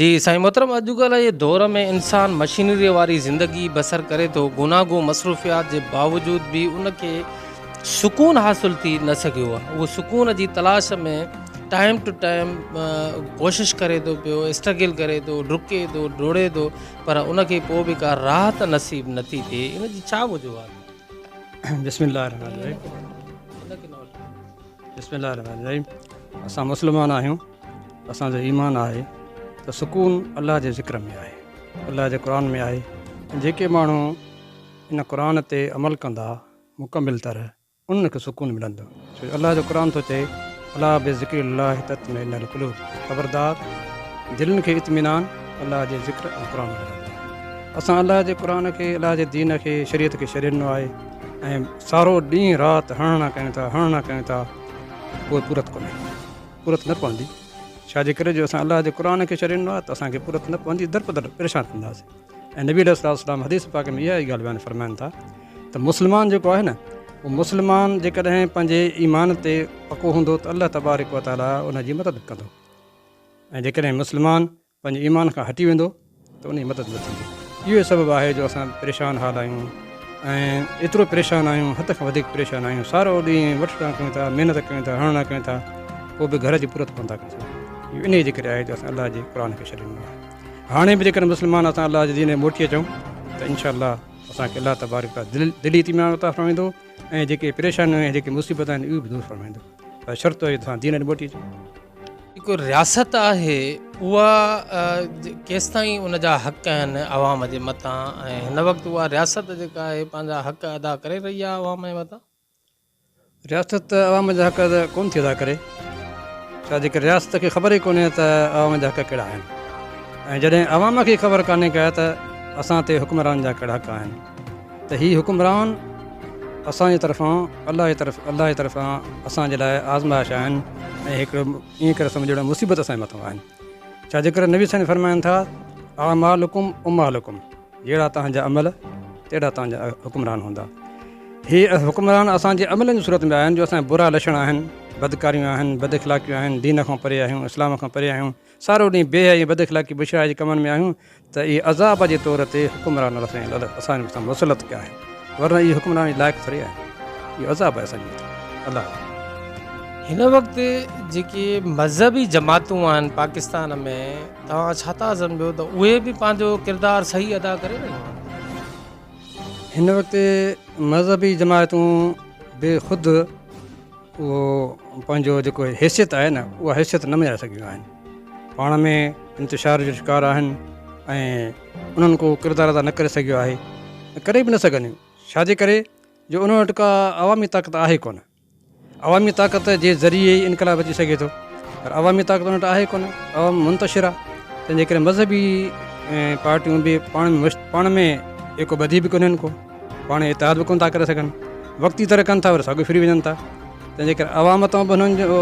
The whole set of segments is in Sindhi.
جي سائين محترم اڄڪلهه جي دور ۾ انسان مشينري واري زندگي بسر ڪري ٿو گوناگون مصروفيات جي باوجود به ان کي سڪون حاصل ٿي نه سگهيو آهي اهو سڪون جي تلاش ۾ ٽائيم ٽو ٽائيم ڪوشش ڪري ٿو پيو اسٽرگل ڪري ٿو ڊڪي ٿو ڊوڙي ٿو پر ان کي پوء به ڪا راحت نصيب نٿي ٿئي ان جي ڇا وجوهات بسم الله الرحمن الرحيم بسم الله الرحمن الرحيم اسان مسلمان آهيون اسان جو ايمان آهي ته سڪون الله جي ذڪر ۾ آهي، الله جي قرآن ۾ آهي ۽ جيڪي ماڻهو ان قرآن تي عمل ڪندا مڪمل طرح انهن کي سڪون ملندو ڇو جو الله جو قرآن ٿو چئي الا بذڪر الله تطمئن القلوب خبردار دلين کي اطمينان الله جي ذڪر ۽ قرآن ۾ ملندو آهي اسان الله جي قرآن کي الله جي دين کي شريعت کي ڇڏي ڏنو آهي ۽ سارو ڏينهن رات هڻ هڻ ڪيون ٿا هڻ هڻ ڪيون ٿا پوء پورت ڪونهي. پورت نه پوندي، ڇا جي ڪري جو اسان الله جي قرآن کي ڇڏي ڏنو آهي ته اسان کي پورت نه پوندي، درپدر پريشان ٿينداسين. ۽ نبي عليه الصلوة والسلام حديث پاڪ ۾ اها ئي ڳالهه بيان فرمائن ٿا ته مسلمان جيڪو آهي نه اهو مسلمان جيڪڏهن پنهنجي ايمان تي پڪو هوندو ته الله تبارڪ وتعاليٰ ان جي مدد ڪندو ۽ جيڪڏهن مسلمان پنهنجي ايمان کان هٽي ويندو ته ان جي مدد نه ٿيندي. اهو ئي سبب آهي جو اسان پريشان حال آهيون ۽ ايترو پريشان آهيون حد کان وڌيڪ پريشان آهيون سارو ڏينهن وٺ وٺان ڪيون ٿا محنت ڪيون ٿا هڻ هڻ ڪيون ٿا پوء به گهر جي پورت ڪونه ٿا ڪري سگهون اهو انهيء جي ڪري آهي جو اسان الله جي قرآن کي ڇڏي ڏنو آهي هاڻي به جيڪڏهن مسلمان اسان الله جي دين ۾ موٽي اچون ته انشاء الله اسان کي الله تبارڪ تعاليٰ دلي اطمينان عطا فرمائيندو ۽ جيڪي پريشانيون ۽ جيڪي مصيبتون آهن اهي به دور فرمائيندو پر شرط اهو آهي ته اسان دين ڏي موٽي اچون. جيڪو رياست آهي اها ڪيستائين ان جا حق آهن عوام جي مٿان ۽ هن وقت اها رياست جيڪا آهي پنهنجا حق ادا ڪري رهي آهي عوام جي مٿان؟ رياست ته عوام جا حق ادا ڪونه ٿي ادا ڪري ڇا جي ڪري رياست کي خبر ئي ڪونهي ته عوام جا حق ڪهڙا آهن ۽ جڏهن عوام کي خبر ڪانهي ڪا ته اسان تي حڪمرانن جا ڪهڙا حق آهن ته هي حڪمران اسان جي طرفان الله جي طرف الله جي طرفان اسان جي لاء آزمائش آهن ۽ هڪڙو ائين ڪري سمجهو ڄڻ مصيبت اسان جي مٿان آهن ڇا جي ڪري نبي سائين فرمائن ٿا اعمالڪم عمالڪم جهڙا توهان جا عمل تهڙا توهان جا حڪمران هوندا هي حڪمران اسان جي عملن جي صورت ۾ آهن جو اسان جا برا لڇڻ آهن بدڪاريون آهن بد اخلاقيون آهن دين کان پري آهيون اسلام کان پري آهيون سارو ڏينهن بي حيائي ۽ بد اخلاقي بڇڙائي جي ڪمن ۾ آهيون ته اهي عذاب جي طور تي حڪمران الله سائين اسان جي مٿان مسلط ڪيا آهن ورنه اهي حڪمران جي لائق ٿوري آهن اهو عذاب آهي اسان جي مٿان الله اعلم. هن وقت جيڪي مذهبي جماعتون آهن پاڪستان ۾ توهان ڇا ٿا سمجهو ته اهي به پنهنجو ڪردار صحيح ادا ڪري رهيون آهن؟ هن وقت مذهبي جماعتون به خود اهو پنهنجو جيڪو حيثيت آهي نه اها حيثيت نه مڃائي سگهيون آهن پاڻ ۾ انتشار جو شڪار آهن ۽ انهن ڪو ڪردار ادا نه ڪري سگهيو آهي ۽ ڪري به نه سگهنديون ڇاجي ڪري جو انهن وٽ ڪا عوامي طاقت آهي ڪونه عوامي طاقت جي ذريعي ئي انقلاب اچي سگهي ٿو پر عوامي طاقت انهن وٽ آهي ڪونه عوام منتشر آهي تنهن جي ڪري مذهبي پارٽيون به پاڻ ۾ پاڻ ۾ ايڪو ٻڌي به ڪونهن ڪو پاڻ اتحاد به ڪونه ٿا ڪري سگهن. وقتي طرح ڪن ٿا وري ساڳيو ڦري وڃن ٿا. تنهن جي ڪري عوام تان به هنن جو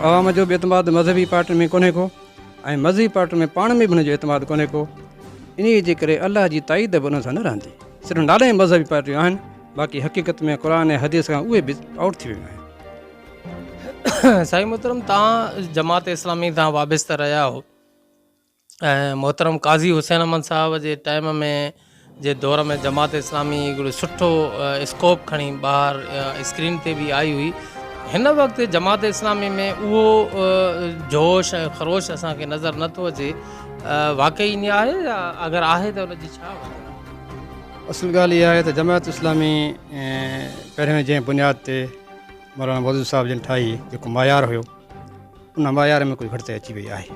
عوام جو به اعتماد مذهبي پارٽين ۾ ڪونهي ڪو ۽ مذهبي پارٽين ۾ پاڻ ۾ به هنن جو اعتماد ڪونهي ڪو. انهيء جي ڪري الله جي تائيد به انهن سان نه رهندي. صرف نالي ۾ مذهبي پارٽيون آهن باقي حقيقت ۾ قرآن ۽ حديث کان اهي به آئوٽ ٿي ويون آهن. سائين محترم توهان جماعت اسلامي سان وابسته رهيا آهيو. ۽ محترم قاضي حسين احمد صاحب جي ٽائيم ۾ جي دور ۾ جماعت اسلامي هڪڙو سٺو اسڪوپ کڻي ٻاهر اسڪرين تي به آئي هئي هن وقت جماعت اسلامي ۾ اهو جوش ۽ خروش اسان کي نظر نٿو اچي واقعي ائين آهي يا اگر آهي ته ان جي ڇا وجه آهي؟ اصل ڳالهه اها آهي ته جماعت اسلامي پهريون جنهن بنياد تي مولانا مودودي صاحب جن ٺاهي جيڪو معيار هيو ان معيار ۾ ڪجهه گهٽتائي اچي وئي آهي.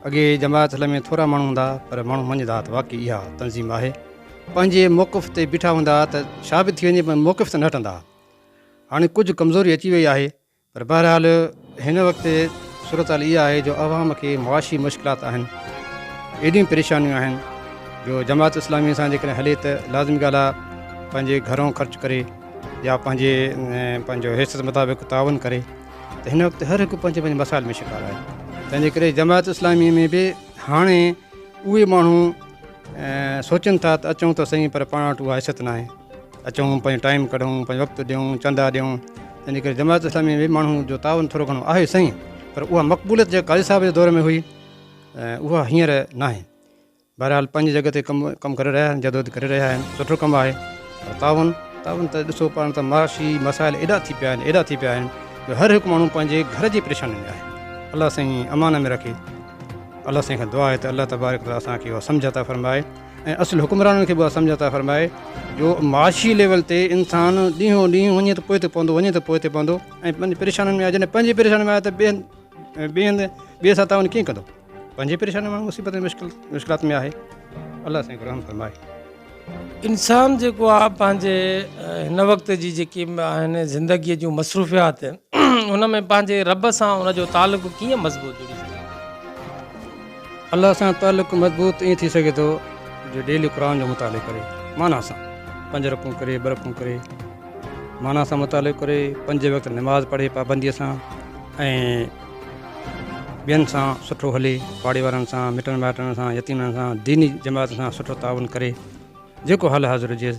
اڳي جماعت اسلامي ۾ ٿورا ماڻهو هوندا ها پر ماڻهو مڃيندا ها ته واقعي اها تنظيم آهي. پنهنجي موقف تي بيٺا هوندا ها ته ڇا به ٿي وڃي پر موقف تان نه هٽندا ها. هاڻي ڪجهه ڪمزوري اچي وئي آهي پر بهرحال هن وقت صورتحال اها آهي جو عوام کي معاشي مشڪلات آهن، ايڏيون پريشانيون آهن جو جماعت اسلامي سان جيڪڏهن هلي ته لازمي ڳالهه آهي پنهنجي گهرون خرچ ڪري يا پنهنجي پنهنجو حيثيت مطابق تعاون ڪري. ته هن وقت هر هڪ پنهنجي پنهنجي مسائل ۾ شڪار آهي تنهن جي ڪري جماعت اسلامي ۾ به هاڻي اهي ماڻهو سوچن ٿا ته اچون ته سهي پر پاڻ وٽ اها حيثيت ناهي اچون پنهنجو ٽائيم ڪڍون پنهنجو وقت ڏيون چندا ڏيون تنهن جي ڪري جماعت اسلامي ۾ به ماڻهو جو تعاون ٿورو گهڻو آهي سهي پر اها مقبوليت جيڪا قاضي صاحب جي دور ۾ هئي اها هينئر ناهي. بهرحال پنهنجي جڳهه تي ڪم ڪم ڪري رهيا آهن، جدوجهد ڪري رهيا آهن، سٺو ڪم آهي پر تعاون تعاون ته ڏسو پاڻ ته معاشي مسائل ايڏا ٿي پيا آهن ايڏا ٿي پيا آهن جو هر هڪ ماڻهو پنهنجي گهر جي پريشانين ۾ آهي. الله سائين امان ۾ رکي. الله سائين کان دعا آهي ته الله تبارڪ وتعاليٰ اسان کي اها سمجهه عطا فرمائي ۽ اصل حڪمرانن کي به اها سمجهه عطا فرمائي جو معاشي ليول تي انسان ڏينهون ڏينهن وڃي ته پوئتي پوندو وڃي ته پوئتي پوندو ۽ پنهنجي پريشانين ۾ آهي جڏهن پنهنجي پريشانين ۾ آهي ته ٻئي ٻئي هنڌ ٻئي سان تعاون ڪيئن ڪندو پنهنجي پريشاني ماڻهو مصيبت ۽ مشڪل مشڪلات ۾ آهي الله سائين رحم فرمائي. انسان جيڪو آ پنهنجي هن وقت جي جيڪي آهن زندگي جون مصروفيات ان ۾ پنهنجي رب سان ان جو تعلق ڪيئن مضبوط جڙي سگهي ٿو؟ الله سان تعلق مضبوط ائين ٿي سگهي ٿو جو ڊيلي قرآن جو مطالعو ڪري معنيٰ سان پنج رڪعون ڪري ٻه رڪعون ڪري معنيٰ سان مطالعو ڪري پنج وقت نماز پڙهي پابندي سان ۽ ٻين سان سٺو هلي، پاڙي وارن سان، مٽن مائٽن سان، يتيمن سان، ديني جماعت سان سٺو تعاون ڪري، جيڪو حال حاضر هجيس،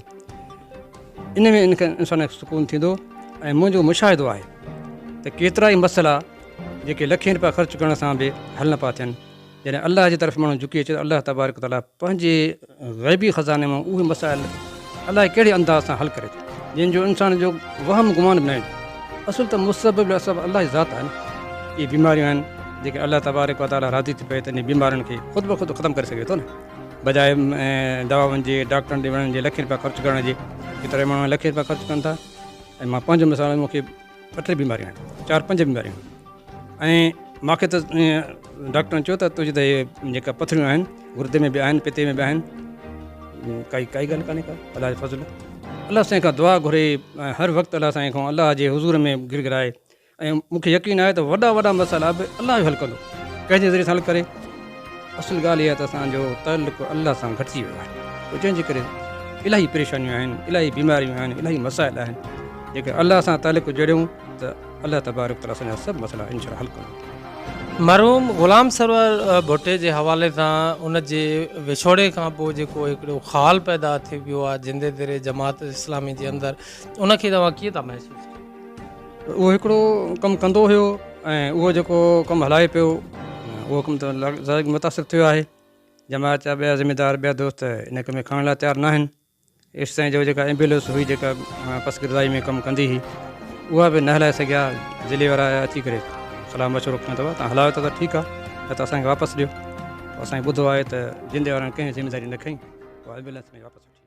ان ۾ ان کي انسان کي سڪون ٿيندو ۽ منهنجو مشاهدو آهي ته ڪيترائي مسئلا جيڪي لکين روپيا خرچ ڪرڻ سان به حل نه پيا ٿين، جڏهن الله جي طرف ماڻهو جهڪي اچي ته الله تبارڪ وتعاليٰ پنهنجي غيبي خزاني مان اهي مسائل الائي ڪهڙي انداز سان حل ڪري ٿو جنهن جو انسان جو وهم گمان به نه ايندو. اصل ته مسبب الاسباب الله جي ذات آهي نه. اهي بيماريون آهن جيڪي الله تبارڪ وتعاليٰ راضي ٿي پئي ته انهن بيمارين کي خود بخود ختم ڪري سگهي ٿو نه بجاء دوائن جي ڊاڪٽرن ڏي وڃڻ جي لکين رپيا خرچ ڪرڻ جي. ڪيترائي ماڻهو لکين رپيا خرچ ڪن ٿا ۽ مان پنهنجو مثال مون کي ٻه ٽي بيماريون آهن چار پنج بيماريون آهن ۽ مونکي ته ڊاڪٽرن چيو ته تنهنجي ته اهي جيڪا پٿريون آهن گردي ۾ به آهن پتي ۾ به آهن ڪائي ڪائي ڳالهه ڪانهي ڪا الله جو فضل الله سائين کان دعا گهري ۽ هر وقت الله سائين کان الله جي حضور ۾ گر گرائي ۽ مونکي يقين آهي ته وڏا وڏا مسئلا به الله جو حل ڪندو ڪنهن جي ذريعي سان حل ڪري اصل ڳالهه اها آهي ته اسان جو تعلق الله سان گهٽجي ويو آهي پوء جنهن جي ڪري الاهي پريشانيون آهن الاهي بيماريون آهن الاهي مسائل آهن جيڪڏهن الله سان تعلق جڙيون ته الله تبارڪ تعاليٰ اسان جا سڀ مسئلا انشاء الله حل ڪندو. مرحوم غلام سرور ڀٽي جي حوالي سان ان جي وڇوڙي کان پوء جيڪو هڪڙو خال پيدا ٿي پيو آهي جندي دري جماعت اسلامي جي اندر ان کي توهان ڪيئن ٿا محسوس ڪيو؟ اهو هڪڙو ڪم ڪندو هيو ۽ اهو جيڪو ڪم هلائي پيو اهو ڪم ته ظاهر متاثر ٿيو آهي. جماعت جا ٻيا ذميدار ٻيا دوست ان ڪم کي کڻڻ لاء تيار ناهن. ايستائين جو جيڪا ايمبولينس هئي جيڪا پسگردائي ۾ ڪم ڪندي هئي اها به نه هلائي سگهيا. ضلعي وارا آيا اچي ڪري صلاح مشورو ڪيو ته توهان هلايو ٿا ته ٺيڪ آهي نه ته اسان کي واپس ڏيو. اسان ٻڌو آهي ته جندي وارن ڪنهن ذميداري نه کنئي اها ايمبولينس ۾ واپس وٺي.